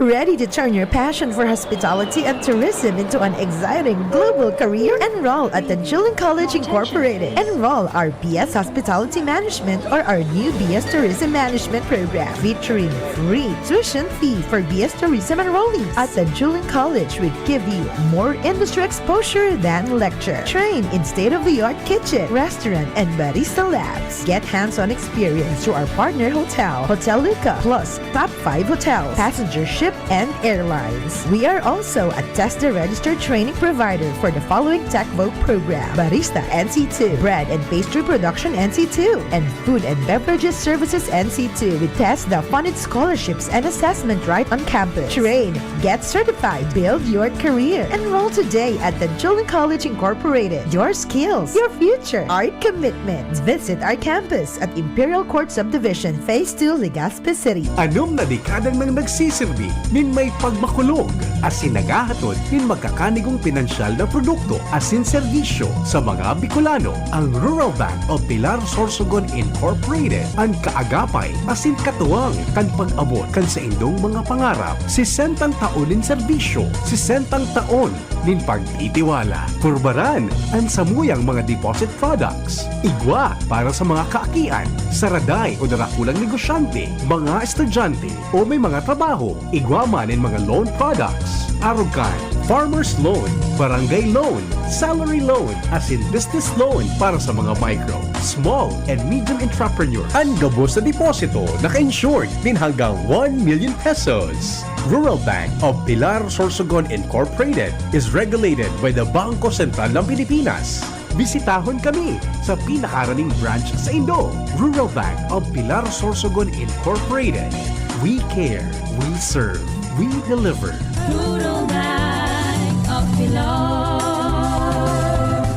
Ready to turn your passion for hospitality and tourism into an exciting global career? Enroll at Tanjuling College Incorporated. Enroll our B S Hospitality Management or our new B S Tourism Management program, featuring free tuition fee for B S Tourism enrollees. At Tanjuling College, we give you more industry exposure than lecture. Train in state-of-the-art kitchen, restaurant, and barista labs. Get hands-on experience through our partner hotel, Hotel Luca, plus top five hotels, passenger ship, and airlines. We are also a TESDA registered training provider for the following TechVoc program: Barista N C two, Bread and Pastry Production N C two, and Food and Beverages Services N C two. With TESDA funded scholarships and assessment right on campus. Train, get certified, build your career. Enroll today at Tanjuling College Incorporated. Your skills, your future, our commitment. Visit our campus at Imperial Court Subdivision, Phase two, Legazpi City. Anom na dekada nang nagsisirbi nin may pagmakulog asin naghahatod nin magkakanigong pinansyal na produkto asin serbisyo sa mga Bicolano. Ang Rural Bank of Pilar Sorsogon Incorporated an kaagapay asin katuwang kan pag-abot kan saindong mga pangarap. Sesentang taon nin serbisyo, sesentang taon nin pagtitiwala. Purbaran an samuyang mga deposit products. Igwa para sa mga kaakian, saraday o darakulang negosyante, mga estudyante o may mga trabaho. Igwa man nin mga loan products. Arog kan farmer's loan, barangay loan, salary loan, asin business loan para sa mga micro, small, and medium entrepreneur. An gabos na deposito naka-insured nin hanggang one million pesos. Rural Bank of Pilar Sorsogon Incorporated is regulated by the Bangko Sentral ng Pilipinas. Bisitahon kami sa pinakaraning branch saindo. Rural Bank of Pilar Sorsogon Incorporated. We care, we serve, we deliver. Rural Bank of Pilar.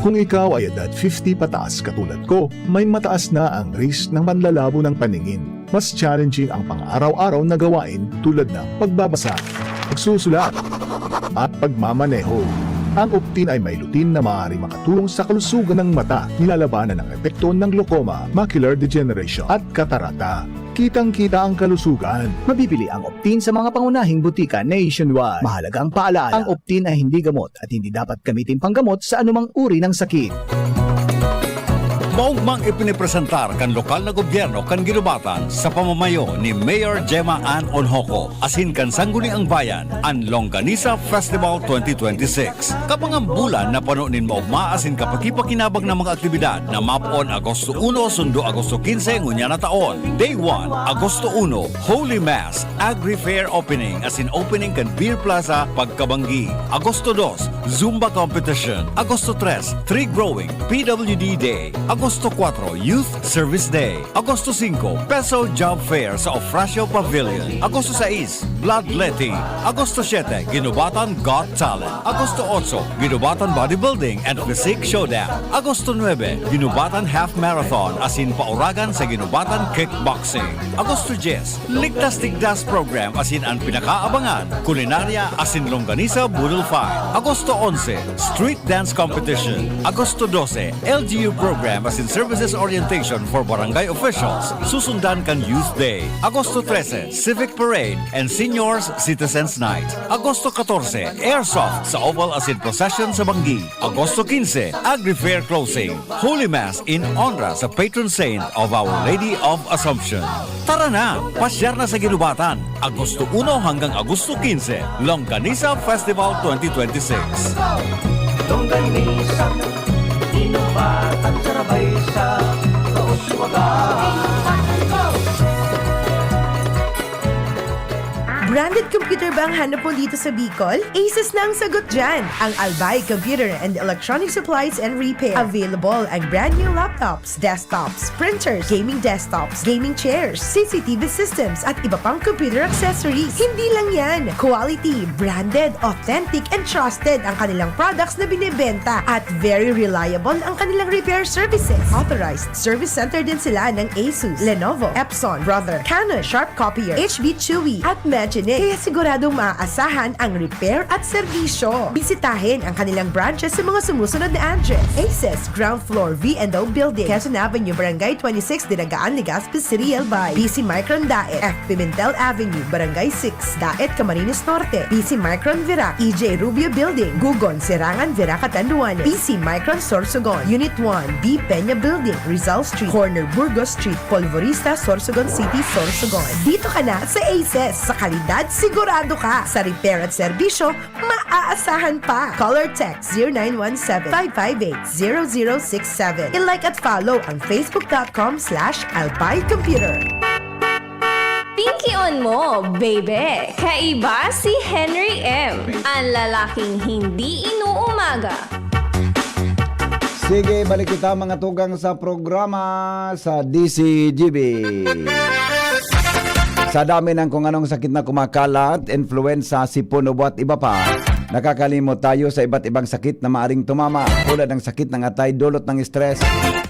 Kung ikaw ay edad fifty pataas katulad ko, may mataas na ang risk ng panlalabo ng paningin. Mas challenging ang pang-araw-araw na gawain tulad ng pagbabasa, pagsusulat, at pagmamaneho. Ang Optin ay may lutein na maaaring makatulong sa kalusugan ng mata, nilalabanan ang epekto ng glaucoma, macular degeneration, at katarata. Kitang-kita ang kalusugan. Mabibili ang Optin sa mga pangunahing butika nationwide. Mahalagang paalaala, ang Optin ay hindi gamot at hindi dapat gamitin panggamot sa anumang uri ng sakit. Maugmang ipinipresentar kan lokal na gobyerno kan Guinobatan sa pamamayo ni Mayor Gemma Ann Onhoco asin kan Sangguniang Bayan an Longganisa Festival twenty twenty-six. Kabangang bulan na pano nin maugma asin kapakipakinabang na mga aktibidad na mapoon Agosto uno sundo Agosto quince ngunyan na taon. Day one, Agosto uno, Holy Mass, Agri Fair Opening asin opening kan Beer Plaza pagkabanggi. Agosto dos, Zumba Competition. Agosto tres, Tree Growing, P W D Day. Agosto kuwatro, Youth Service Day. Agosto singko, Peso Job Fair sa Ofracio Pavilion. Agosto sais, Bloodletting. Agosto siyete, Guinobatan Got Talent. Agosto otso, Guinobatan Bodybuilding and Physique Showdown. Agosto nuebe, Guinobatan Half Marathon asin pauragan sa Guinobatan Kickboxing. Agosto dyes, Ligtas Tigdas Program asin an pinakaabangan, Kulinarya asin Longganisa Boodle Fight. Agosto onse, Street Dance Competition. Agosto dose, L G U Program asin Services Orientation for Barangay Officials. Susundan kan Youth Day. Agosto trese, Civic Parade and Seniors Citizens Night. Agosto katorse, Airsoft sa Oval asin Procession sa Banggi. Agosto quince, Agri Fair Closing. Holy Mass in honra sa patron saint of Our Lady of Assumption. Tara na! Pasyar na sa Guinobatan, Agosto uno hanggang Agosto quince, Longganisa Festival twenty twenty-six. Longganisa, Guinobatan, sarabay sa Kauswagan. Branded computer ba ang hanap mo dito sa Bicol? Asus na ang sagot dyan! Ang Albay Computer and Electronic Supplies and Repair. Available ang brand new laptops, desktops, printers, gaming desktops, gaming chairs, C C T V systems, at iba pang computer accessories. Hindi lang yan! Quality, branded, authentic, and trusted ang kanilang products na binebenta at very reliable ang kanilang repair services. Authorized service center din sila ng Asus, Lenovo, Epson, Brother, Canon, Sharp Copier, H B Chewy, at Magine. Kaya siguradong maaasahan ang repair at serbisyo. Bisitahin ang kanilang branches sa mga sumusunod na address: Aces, ground floor, V and O Building, Quezon Avenue, Barangay twenty-six, Dinagaan, Legazpi City, Albay. P C Micron Daet, F Pimentel Avenue, Barangay six, Daet, Camarines Norte. P C Micron Virac, E J Rubio Building, Gugon, Serangan, Virac, Catanduanes. P C Micron Sorsogon, Unit one, B Peña Building, Rizal Street, corner Burgos Street, Polvorista, Sorsogon City, Sorsogon. Dito ka na sa Aces. Sa kalidad, sigurado ka. Sa repair at serbisyo, maaasahan pa. Call or text zero nine one seven, five five eight, zero zero six seven. I-like at follow ang facebook dot com slash albay computer. Tingkion mo, baby! Kaiba si Henry M, ang lalaking hindi inuumaga. Sige, balik kita, mga tugang, sa programa sa D C G B. Sa dami ng kung anong sakit na kumakalat, influenza, sipon, ubo at iba pa, nakakalimot tayo sa iba't ibang sakit na maaring tumama, tulad ng sakit ng atay dulot ng stress,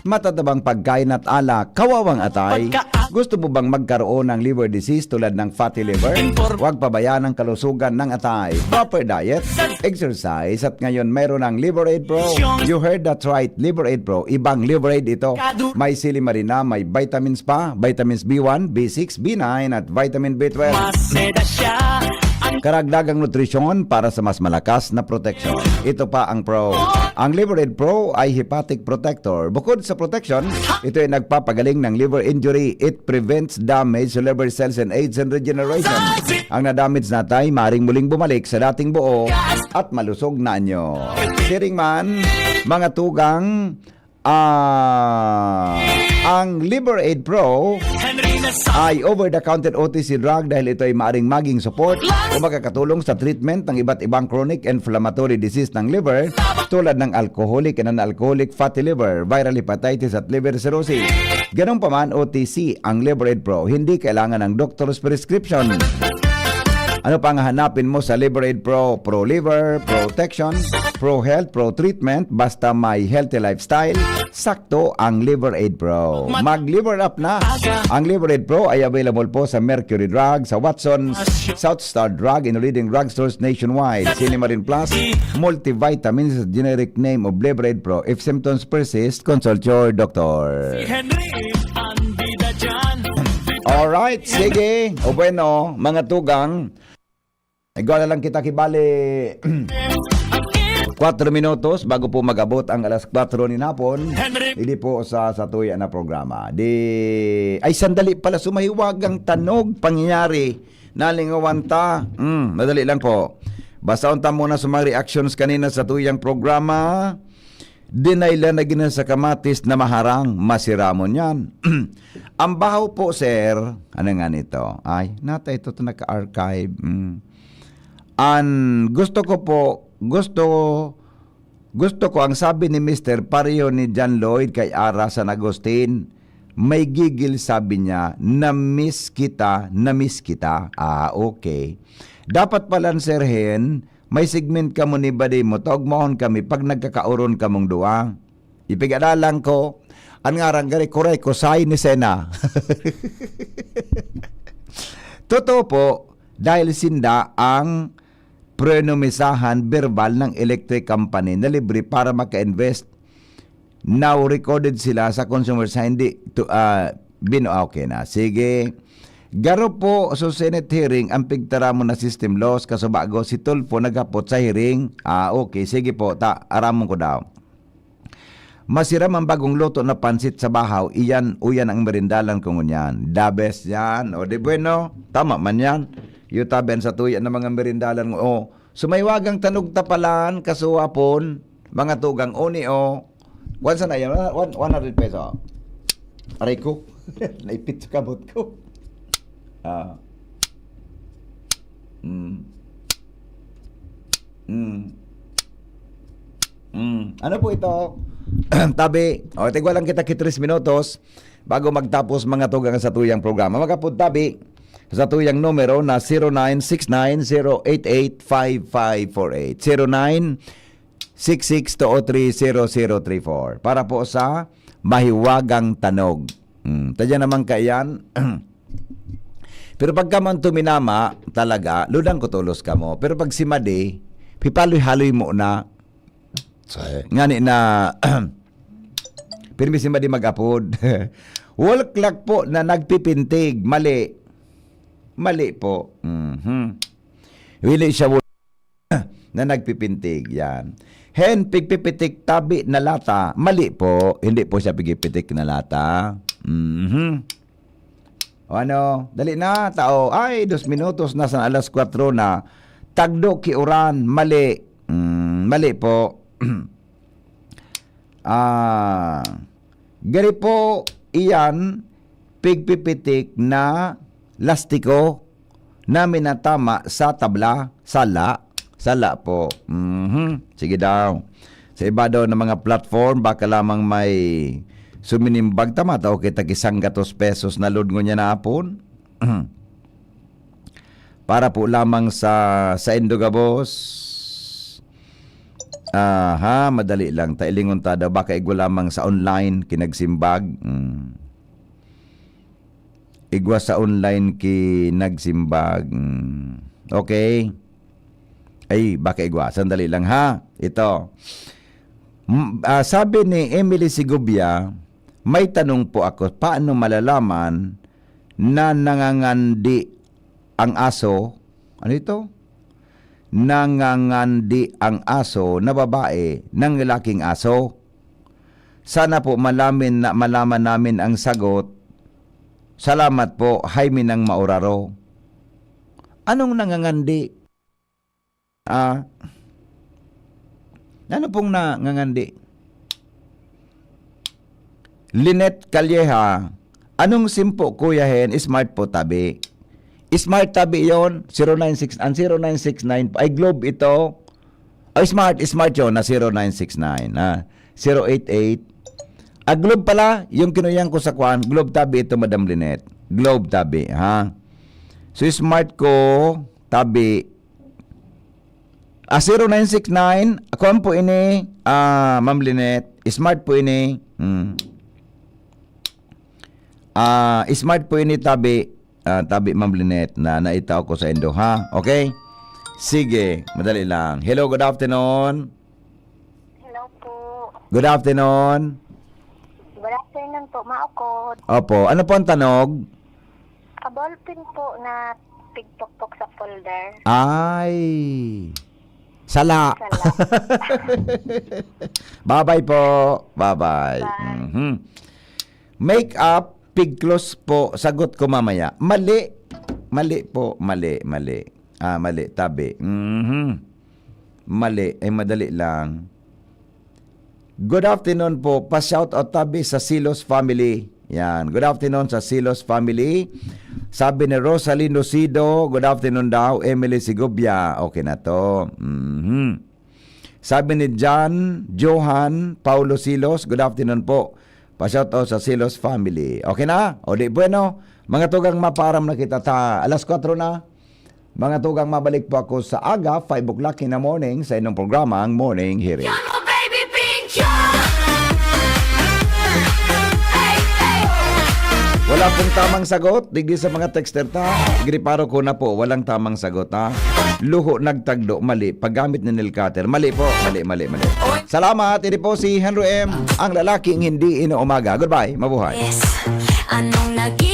matatabang pagkain at alak, kawawang atay. Pagka- Gusto mo bang magkaroon ng liver disease tulad ng fatty liver? Huwag pabayaan ang kalusugan ng atay. Proper diet, exercise, at ngayon mayroon ng Liver Aid Pro. You heard that right, Liver Aid Pro. Ibang Liver Aid ito. May silimarina, may vitamins pa, vitamins B one, B six, B nine, at vitamin B twelve. Mas seda siya. Karagdagang nutrisyon para sa mas malakas na proteksyon. Ito pa ang Pro. Ang Liver Aid Pro ay hepatic protector. Bukod sa protection, ito ay nagpapagaling ng liver injury. It prevents damage to liver cells and aids in regeneration. Ang na-damage na atay maring muling bumalik sa dating buo at malusog na anyo. Siring man, mga tugang, ah, ang Liver Aid Pro ay over-the-counter O T C drug dahil ito ay maaring maging support o makakatulong sa treatment ng iba't ibang chronic inflammatory disease ng liver, tulad ng alcoholic and non-alcoholic fatty liver, viral hepatitis at liver cirrhosis. Ganun pa man, O T C ang Liver Aid Pro. Hindi kailangan ng doctor's prescription. Ano pang hahanapin mo sa Liver Aid Pro? Pro liver, protection, pro health, pro treatment, basta may healthy lifestyle, sakto ang Liver Aid Pro. Mag-Liver Up na! Ang Liver Aid Pro ay available po sa Mercury Drug, sa Watson's, South Star Drug, in leading drugstores nationwide. Silimarin Plus, multivitamins, generic name of Liver Aid Pro. If symptoms persist, consult your doctor. Si Henry, ang bida dyan. Alright, sige. O bueno, mga tugang, igwa na lang kita kibali. Kwatro minutos bago po mag-abot ang alas kwatro ni napon. Henry! Hindi po sa, sa tuya na programa. Di, ay, sandali pala, sumahiwagang tanog, pangyayari. Nalingawan ta. Hmm, madali lang po. Basahon ta muna sa mga reactions kanina sa tuyang programa. Dinay lang na gina sa kamatis na maharang, masiramon yan. Ang bahaw po, sir, ano nga nito? Ay, nata ito, ito naka-archive. Mm. An gusto ko po, gusto, gusto ko ang sabi ni Mister pareho ni John Lloyd kay Ara San Agustin, "May gigil," sabi niya, "Na-miss kita, na-miss kita." Ah, okay. Dapat pala, Sir Hen, may segment kamo ni badi mo, taog mahon kami pag nagkakaoron kamong duwa. Ipigadalan ko, an ngaran gari, Kuray Kusay ni Sena. Totoo po, dahil sinda ang prenomisahan verbal ng electric company na libre para maka-invest. Now recorded sila sa consumer sa hindi to, ah, bin-, ah, okay na. Sige. Garo po, so Senate hearing ang pigtaramon na system laws, kasubago si Tulfo naghapot sa hearing. Ah, okay. Sige po, ta, aramon ko daw. Masiram ang bagong luto na pansit sa bahaw, iyan, uyan ang merindalan ko ngunyan. The best yan. O, di bueno, tama man yan. Yutaben sa tuya ng mga merindalan mo. O, sumaywagang tanog tapalan, kasuwapon, mga tugang uni, o. Kwan sana yan, one, one hundred peso. Aray ko, naipit sa kamot ko. Ah. Mm. Mm. Mm. Ano po ito? Tabi, o, tigwa lang kita ki tres minutos bago magtapos mga tugang sa tuyang programa. Magkapod tabi sa tuyang numero na zero nine six nine zero eight eight five five four eight. Zero nine six six two oh three zero zero three four. Para po sa mahiwagang tanog. Hmm, tadya naman kaiyan. Pero pagka man tuminama talaga, ludan ko tolos kamo. Pero pag si Madi, pipaloy-haloy mo na. Ngani na, pirmi si Madi mag-apod. Wall clock po na nagpipintig. Mali. Mali po. Mhm. Wili siya wall na nagpipintig. Yan. Hen, pigpipitik tabi na lata. Mali po. Hindi po siya pigpipitik na lata. Mhm. O ano, dali na, tao. Ay, dos minutos na sa alas kwatro na. Tagdo ki uran, mali. Mm, mali po. Ah, gari po iyan, pigpipitik na lastiko na minatama sa tabla, sala, sala po. Mhm. Sige daw. Sa iba daw na mga platform, baka lamang may suminimbag, tama ta, okay, tagi sanggatos pesos na load ngunyan na apon. Para po lamang sa, sa Indo gabos. Aha, madali lang. Ta, ilingon ta daw, baka igwa lamang sa online, kinagsimbag. Mm. Igwa sa online ki nagsimbag. Mm. Okay. Ay, baka igwa. Sandali lang, ha? Ito. M-, ah, sabi ni Emily Sigubia, "May tanong po ako, paano malalaman na nangangandi ang aso?" Ano ito? "Nangangandi ang aso na babae ng lalaking aso?" Sana po malamin na, malaman namin ang sagot. Salamat po, Jaime ng Mauraro. Anong nangangandi? Ah, ano pong nangangandi? Lynette Calleja, anong simpo, Kuya Hen? Smart po, tabi. Smart tabi yon, zero nine six, ang zero nine six nine po, ay Globe ito. Ay, smart, smart yon na zero nine six nine, ah, zero eight eight. Ah, Globe pala, yung kinuyan ko sa kwan, Globe tabi ito, Madam Lynette. Globe tabi, ha? So, smart ko, tabi. Ah, zero nine six nine, kwan po ini, ah, Ma'am Lynette. Smart po ini. Hmm. Ah, smart po ini, tabi. Ah, tabi, Ma'am Lynette, na naitao ko sa indo, ha? Okay? Sige, madali lang. Hello, good afternoon. Hello po. Good afternoon. Good afternoon po, maokod. Opo, ano po ang tanog? Kaballpen po na pigpokpok sa folder. Ay. Sala. Sala. Bye-bye po. Bye-bye. Bye. Mhm. Make up, pigklos po. Sagot ko mamaya. Mali. Mali po. Mali, mali. Ah, mali. Tabi. Mhm. Mali. Ay, madali lang. Good afternoon po. Pa-shout out tabi sa Silos family. Yan. Good afternoon sa Silos family. Sabi ni Rosalie Nocido, good afternoon daw, Emily Sigubia. Okay na to. Mhm. Sabi ni John, Johan, Paulo Silos, good afternoon po. Pa-shout out sa Silos family. Okay na? O di bueno, mga tugang, maparam na kita ta. Alas kwatro na. Mga tugang, mabalik po ako sa aga, five o'clock in the morning, sa inyong programa, ang Morning Hirit. Come on, baby, pink. Hey, hey. Wala pong tamang sagot, digdi sa mga texter ta. Griparo ko na po, walang tamang sagot, ha? Luho nagtagdo, mali. Paggamit ni nail cutter, mali po, mali, mali, mali. Salamat, ini po si Henry M, ang lalaking hindi inuumaga. Goodbye, mabuhay. Yes. Anong naging